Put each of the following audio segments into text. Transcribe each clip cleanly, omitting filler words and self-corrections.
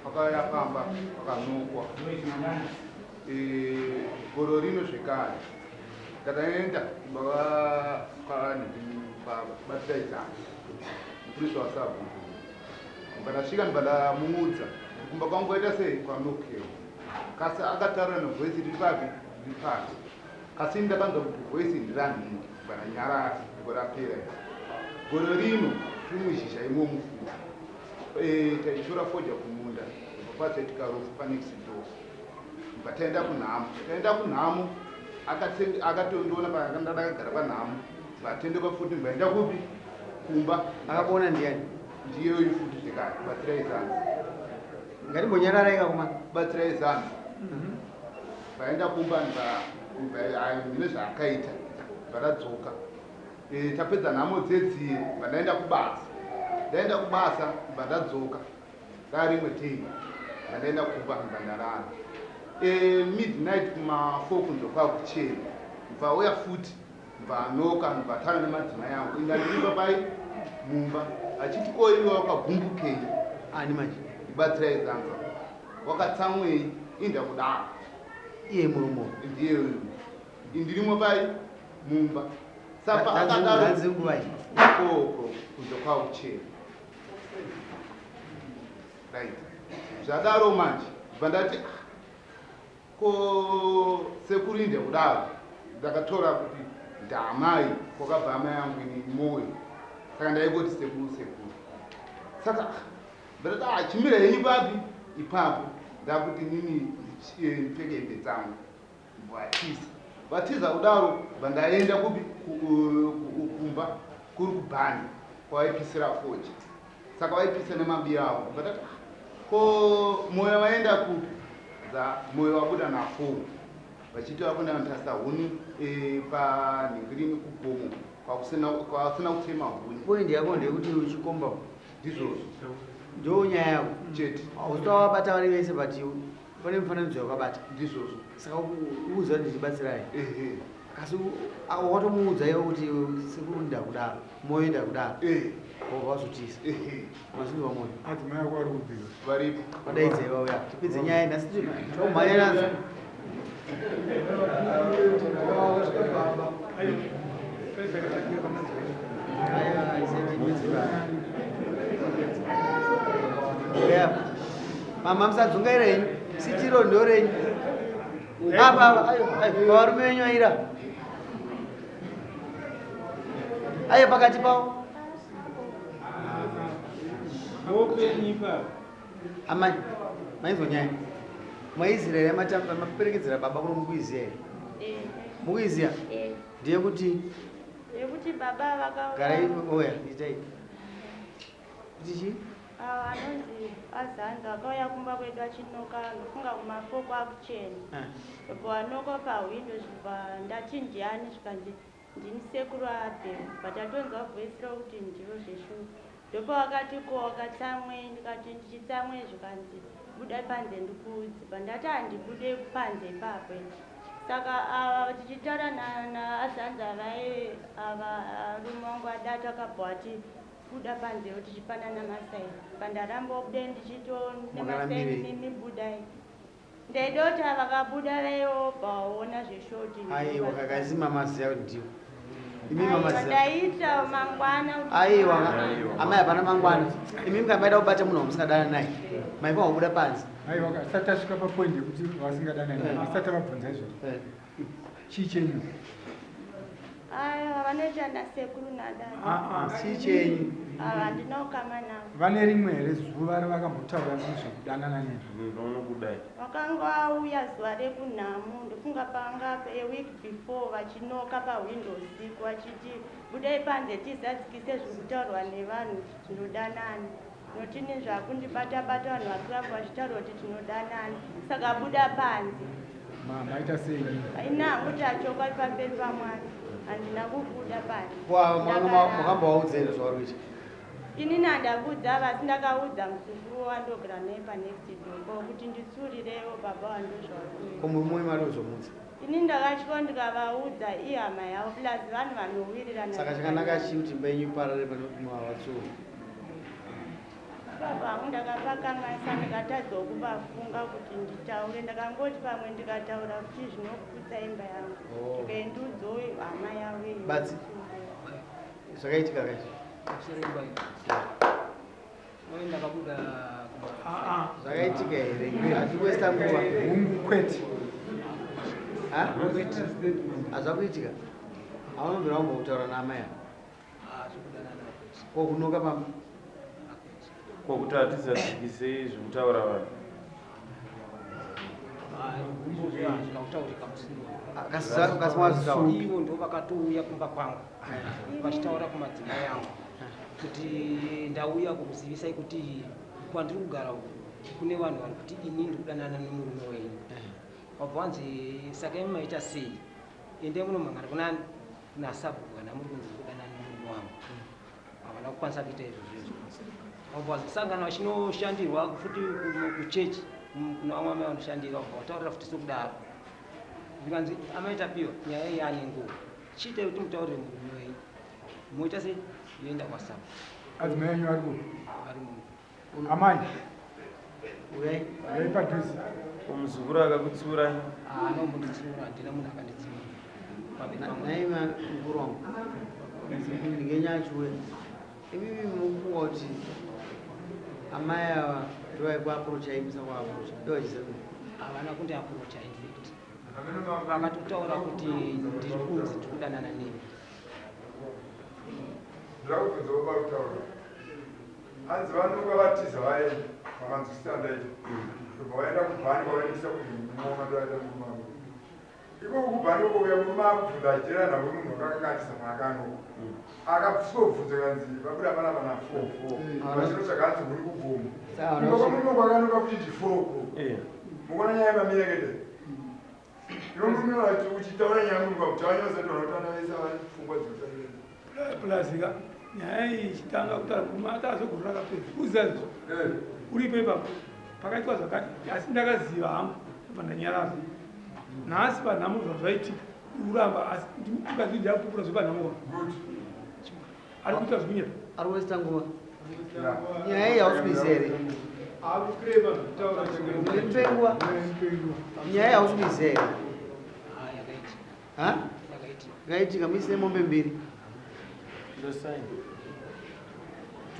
Pakauya pamba pakanokwa. Eh, Gore rino zvekare ndakaenda kumba kwabatira izano mupurisa wasabhuku. Ndasvika ndibva ndamuudza kuti kumba kwangu kwaita sei kwanokewa. Kasi akataura nevoice riri papi riri pasi. Kasi ini ndakanzwa kuti voice ndiranhingi ndibva ndanyarara ndiko rapera iri. Gore rino tiri muzhizha imomo futi. Eh, taitora fodya kumunda ndobva pazoitika rufu panext door. Ndibva taenda kunhamo. Taenda kunhamo akatondiona paakanga ndakagara panhamo. Vatendeuka futi mbaenda kupi? Kumba. Akakuona ndiani? Ndiye uyu futi zvekare. Batsirai zanzi. Ngatimbonyararai kakoma. Batsirai zanzi. Vaenda kumba ndine zvaakaita. Ndadzoka. E, tapedza nhamo dzedziye bva ndaenda kubasa. Ndaenda kubasa bva ndadzoka. Rarimwe day bva ndaenda kumba bva ndarara. E, midnight kuma 4 kunze kwakuchena. Bva uya futi bva anoka bva taura nemadzimai angu. Inga ndiri papai mumba achiti ko iwe wakagumbukei? Ani manje? Ndibatsirai zanza. Wakatsamwei? Inda kudaro. Iye murume uyu. Ndiye uyu. Indirimo pai mumba. Sapa akadaro. Hanzi nguva iyi. Ikoko kunze kwakuchena. Right. Zvadaro manje bva ndati ah, ko sekuru inde kudaro ndakatora kuti ndaamai kwakabva amai yangu ini moyo saka ndaingoti sekuru sekuru saka ah, ndakati ah, chimira henyu papi ipapo ndakuti nini eh, ndipfeke hembe dzangu vatiza vatiza kudaro bva ndaenda kupi kumba kuri kubhani kwavaipisira foji saka vaipisa nemabiya avo bva ndati ah, ko moyo vaenda kupi za moyo wabuda nafo vachiti vakuenda kunotarisa huni e, panhingirini kugomo kwakusina kutema huni. Point yako ndeyekuti uchikomba ndizvozvo ndo nyaya yako chete. Hausati wabata vari vese but pane mufananidzo wakabata. Ndizvozvo. Saka ukuudza kuti ndichibatsirai. Ehe. Kasi watomuudza iwe kuti sekuru ndakudaro, moyo ndakudaro. Eh. Wobva wazotiza. Ehe. Mazinzwa moyo. Adzimai ako ari kubvira. Varipo. Vadaidzei vauya. Tipedze nyaya nhasi tomhanya nadzo. Mama musadzungaira henyu sitiro ndorenyu apa apa ayo ayo pavarume venyu aira ayo pakati pavo Amai, mainzwa nyaya. MaIsraeri amatamba maperekedzera baba kuno mukuiziya here? Eh. Mukuiziya? Eh. Ndiye kuti Yekuti baba vaka garai oya itai. Kuti chii? Ava anonzi azanza akauya kumba kwedu achinoka ndofunga kumafo kwakuchena. Ah. Bva wanoka pahwindo zviba ndati ndiani zvikanzi Ndini sekuru Abel but atonzwa voice rokuti ndivo zveshuwa ndopavakati ko wakatsamwei ndikati ndichitsamwei zvikanzi buda panze ndikuudze pandati handibude panze ipapo ini saka ava tichitaura naazanza vaye ava arume wangu adati akabva ati buda panzewo tichipanana masaini pandaramba obude ndichito nemasaini mimi budai Ndaidota vakabuda vaiobva waona zveshoti. Aiwa kakazi mama ziya kuti ndiwo. Imi mama ziya. Ndaita mangwana. Aiwa amai hapana mangwana. Imi mukamaida kubata munhu wamusingadana naye. Maifanwa kubuda panze. Aiwa asati asvika papoint yekuti vasingadana naye. Asati avabvunza izvozvo. Eh. Chii chenyu? Aiwa vanoita nasekuru nadada. Ah, ah. Chii chenyu? Ava handina ukama navo. Vane rimwe here zuva ravakambotaura nezvekudanana nemi? Ndinokudai. Vakanga vauya zuva rekunhamo ndofunga panga a week before vachinoka pahwindo usiku vachiti budai panze tizadzikise zviri kutaurwa nevanhu kuti tinodanana. Notini zvakundibata bata vanhu vakuramba vachitaura kuti tinodanana saka buda panze. Ma, maita sei? Ini hangu tachokwadi pamberi paMwari handina kubuda panze. Makambovaudza here zvavari kuita? Inini handakuudza ava asi ndakaudza muzukuru wandogara naye panext door ko kuti nditsurirewo baba wandozvauri kuita. Ko murume wenyu vari kuzomudza? Ini ndakatya ndikavaudza ihama yavo plus vanhu vanowirirana. Saka chakanaka chii kuti imba yenyu iparare pane kuti mavatsura? Ipapo hangu ndakapakanganisa ndikatadzawo kupafunga kuti nditaure. Ndakangoti pamwe ndikataura kuti zvinoputsa imba yangu. Oh. Ndikaendiudzawo hama yavo iyo. Batsi. Zvakaitika kaizvo. Pamusoro imba iyi. Mai ndakabuda kumba. Ah, Zvakaitika here? Hatikuwesta nguva. Hungu kwete. Ha? Hazvakuitika. Haunobvira wambotaura naamai ava. Ah, zvekudanana kwete. Ko kunoka pamba. Akwete. Ko kuti hatizadzikisei zvekutaura vanhu. Ah, izvozvo hazvina kutaurika musi iwoyo. Kasi wazvitaura. Ivo ndo vakatouya kumba kwangu vachitaura kumadzimai angu kuti ndauya kukuzivisai kuti kwandiri kugara uku kune vanhu vari kuti ini ndiri kudanana nemurume wenyu. Wabva wanzi saka imi maita sei? Endai munomhangana kunani? Kuna sabhuku kana muri kunzi ndiri kudanana nemurume wangu. Havana kukwanisa kuita izvozvo izvo. Wabva wazosangana vachinoshandirwa futi kuchechi kuna vamwe amai vanoshandira wabva wataurira futi sokudaro. Zvikanzi amai Tapiwa nyaya iyi yaane nguva. Chiitai kuti mutaurire murume wenyu. Moita sei? Yoenda kwasabhuku. Adzimai enyu ari kupi? Ari muno. Amai, Uyai. uyai padhuze. Muzukuru akakutsiurai. Haana kumbonditsiura, handina munhu akanditsiura. Pamberi pangu. Nhai mukuru wangu. Ndingenyachiuya. Imimi mukufunga kuti amai ava ndovaikuaprocha imisa kuaprocha. Ndovachiziva. Havana kundiaprocha in fact. Vakatotaura kuti ndiri kunzi ndiri kudanana nemi. Ndira kubvunza baba kutaura. Hanzi vanonga vatiza vaenda vakanzwisisa ndaita. Ndobva vaenda kubhani kwavaendesa kumurume ndovaenda murume wangu. Ikoko kubhani kokouya murume akubvunza achiteerera nhau yemunhu wakanga atiza maakanoka. Akabvunza kanzi vabuda panapa na 4. Vachinotsvaga hanzi muri kugomo. Kumba kwamurume kwakanoka kuti ndi 4 ko. Mukuona nyaya yemamirekete. Iwe murume wacho uchitaura nyaya murume kuti wanyoza toona kuti vana vese vane pfungwa dzinofanira. Plus ka nyaya iyi ichitanga kutaura murume atazogorora kapedza kuziva izvo uripo ipapo pakaitwa zvakati asi ndakaziva hangu ndobva ndanyarara nhasi panhamo zvazvaitika uramba asi ukazii ndakupupura zvepanhamo wa ari kuita zvekunyepa. Ari kuwesta nguva. Nyaya iyi hausi kuiziva here? Ndipe nguva. Nyaya iyi hausi kuiziva here? Ah, yakaitika. Ha? Yakaitika. Yakaitika muisine mombe mbiri. Ndosaini.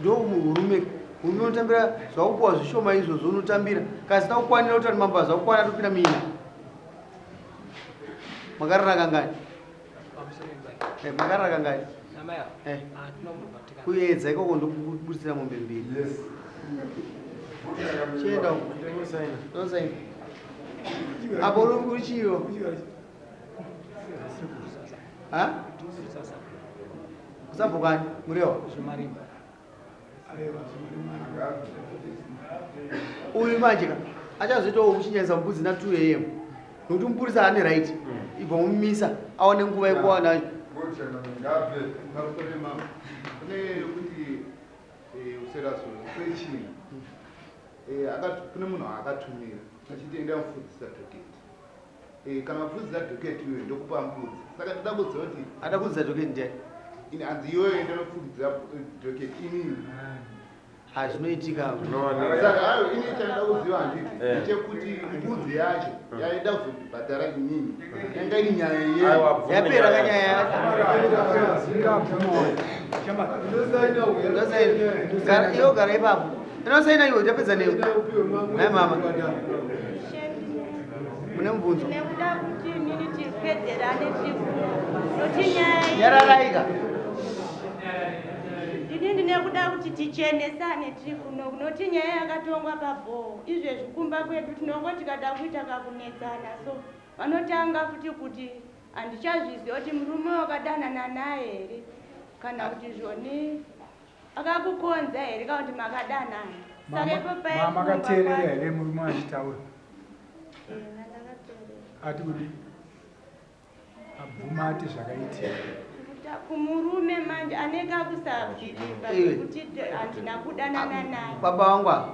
Ndo murume murume unotambira zvakupuwa zvishoma izvozvo unotambira kasi takukwanira kuti mambo zvakukwana topinda mina. Makarara kangani? Pamusoro imba iyi. Eh, makarara kangani? Namai ava. Eh. Hatina kumbobatikana. Kuedza ikoko ndokubudisira mombe mbiri. Yes. Chienda uko. Ndosaini. Ndosaini. Apo uri kuchiyo. Ha? Kusabvukani murewa. Zvimarimba. Uyu manje ka achazoitawo kuchinyanisa mbudzi na 2 am nokuti mupurisa ane right ibva mumisa awane nguva yekuwana. Ngabve. Makore mama kune kuti useraso kwechina kune munhu akatumira achiti enda mufudzisa dhoketi. Kana wafudzisa dhoketi iyoyo ndokupa mbudzi. Saka ndoda kuziva kuti ada kudzidza dhoketi ndiani? Ini hanzi iyoyo enda nofudzisa dhoketi inini. Ha, zvinoitika. Saka ayo ini chandoda kuziva handiti Eh. ndechekuti mbudzi yacho yaida kuzondibhadhara inini yanga iri nyaya yeyo. Aiwa, bvume Yapera nyaya. kanyaya yacho. Ndosaina. Iwe gara ipapo. Inosaina iwe uchapedza newe. Nhai mama. Mune mubvunzo? Nekuda kuti inini tipedzerane tiri noti nyaya iyi- Nyararaika. Ini ndine kuda kuti tichenesane tiri kuno noti nyaya yakatongwa pabhoho izvezvi kumba kwedu tinongoti tikada kuita kakunetsana so vanotanga futi kuti handichazviziva kuti murume wakadanana naye here kana kuti zvoni akakukonza here kana kuti makadanana. Saka ipo paye Mama kumba makateerera kwacho- here murume achitaura? Eh, ndakateerera. Ati kudi abvuma ati zvakaitika. Kumurume manje ane kakusabhilivha Iwe. kuti handina kudanana naye. Baba vangu ava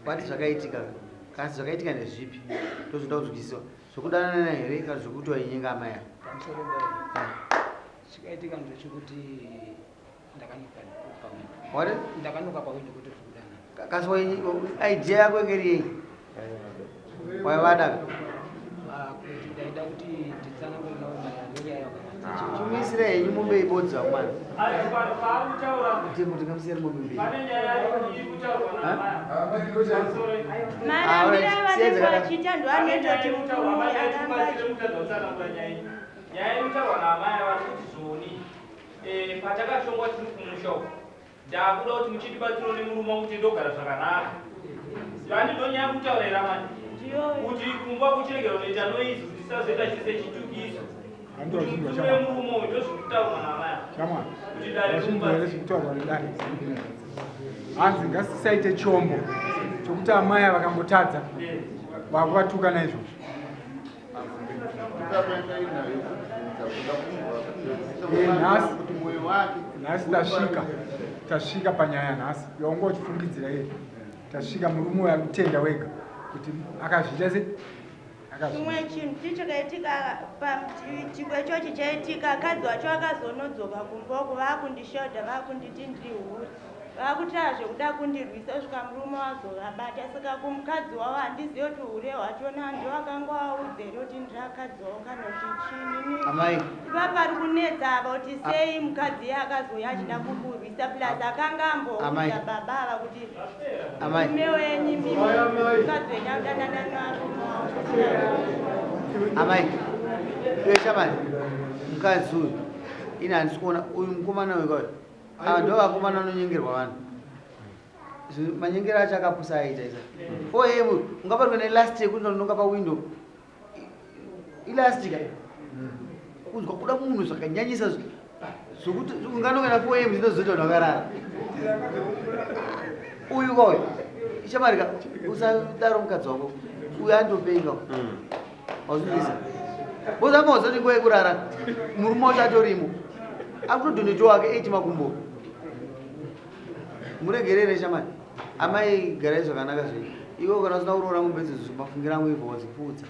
vati zvakaitika kasi zvakaitika ndezvipi? Ndozvinoda kuzwisiswa. Zvokudanana here kana zvokuti wainyenga amai ava? Pamusoro imba iyi. Chikaitika ndechekuti ndakanuka pahwindo. Wati? Ndakanuka pahwindo kuti futi. Kasi idea yako inge iri yei? Waivada? Ndaida kuti nditsanangure navo maererano nenyaya yakavanza. Chimuisire henyu mombe ibodza mwana. Kuti tingamusiyira mombe mbiri. Marambire avanenge vachiita ndoanoita kuti murume arambe achiita. Nyaya iri kutaurwa naamai ava vari kuti zvoni patakatongwa tiri kumusha uku Ndakuda kuti muchitibatsirawo nemurume wangu kuti ndogara zvakanaka. Vani ndonyaya kutaura here amai? Kuti kumba kuchiregera kunoita noise kuti tisazoita chese chitukiso. Kuti mutsiure murume uyu ndozvikutaurwa naamai ava. Shamwari. Kuti dare Vazvinzwa here zvikutaurwa nedare? Hanzi ngasisaite chombo chokuti amai ava vakangotadza vakuvatuka naizvozvo. Nhasi tasvika tasvika panyaya nhasi yaunga uchifungidzira iye tasvika murume uyo ari kutenda wega kuti akazviita se chimwe chinhu chii chakaitika pachiitiko ichochi chaitika akadzi wacho akazonodzoka kumba uku vaakundishodha vaakunditi ndiri hure Vakutaa zvekuda kundirwisa kusvika murume wazovabata saka kumukadzi wavo handizive kuti hure hwachona ndiwakanga waudza here kuti ndirakadzi wavo kana kuti chini Amai. Ipa pari kunetsa ava kuti sei mukadzi iye akazouya achida kukurwisa plus akanga Amai. amboudza baba ava kuti Amai. murume wenyu mimi mukadzi wenyu akudanana nevarume wavo. Amai. Iwe shamani. Mukadzi uyu. Ini handisi kuona uyu mukomana uyu kauyu. Ava ndo vakomana vanonyengerwa vanhu. Manyengero acho akapusa aita isa. 4 am ungabatwa nelast yekuti unonga pawindow. Ilastika. Kunzwa kuda munhu zvakanyanyisa zvokuti unganongena 4 am zvinozoita vanhu vakarara. Uyu koyo. Ichamarika usadaro mukadzi wako. Uyu andopenga. Wazvinzwisa? Bozanga wazoti nguva yekurara murume wacho atorimo. Akutodonetwa wake 8 makumbo. Muregerere shamani. Amai garai zvakanaka zvenyu. Iwe kana usina kuroora mombe idzodzo mafungira angu ibva wadzipfuudza.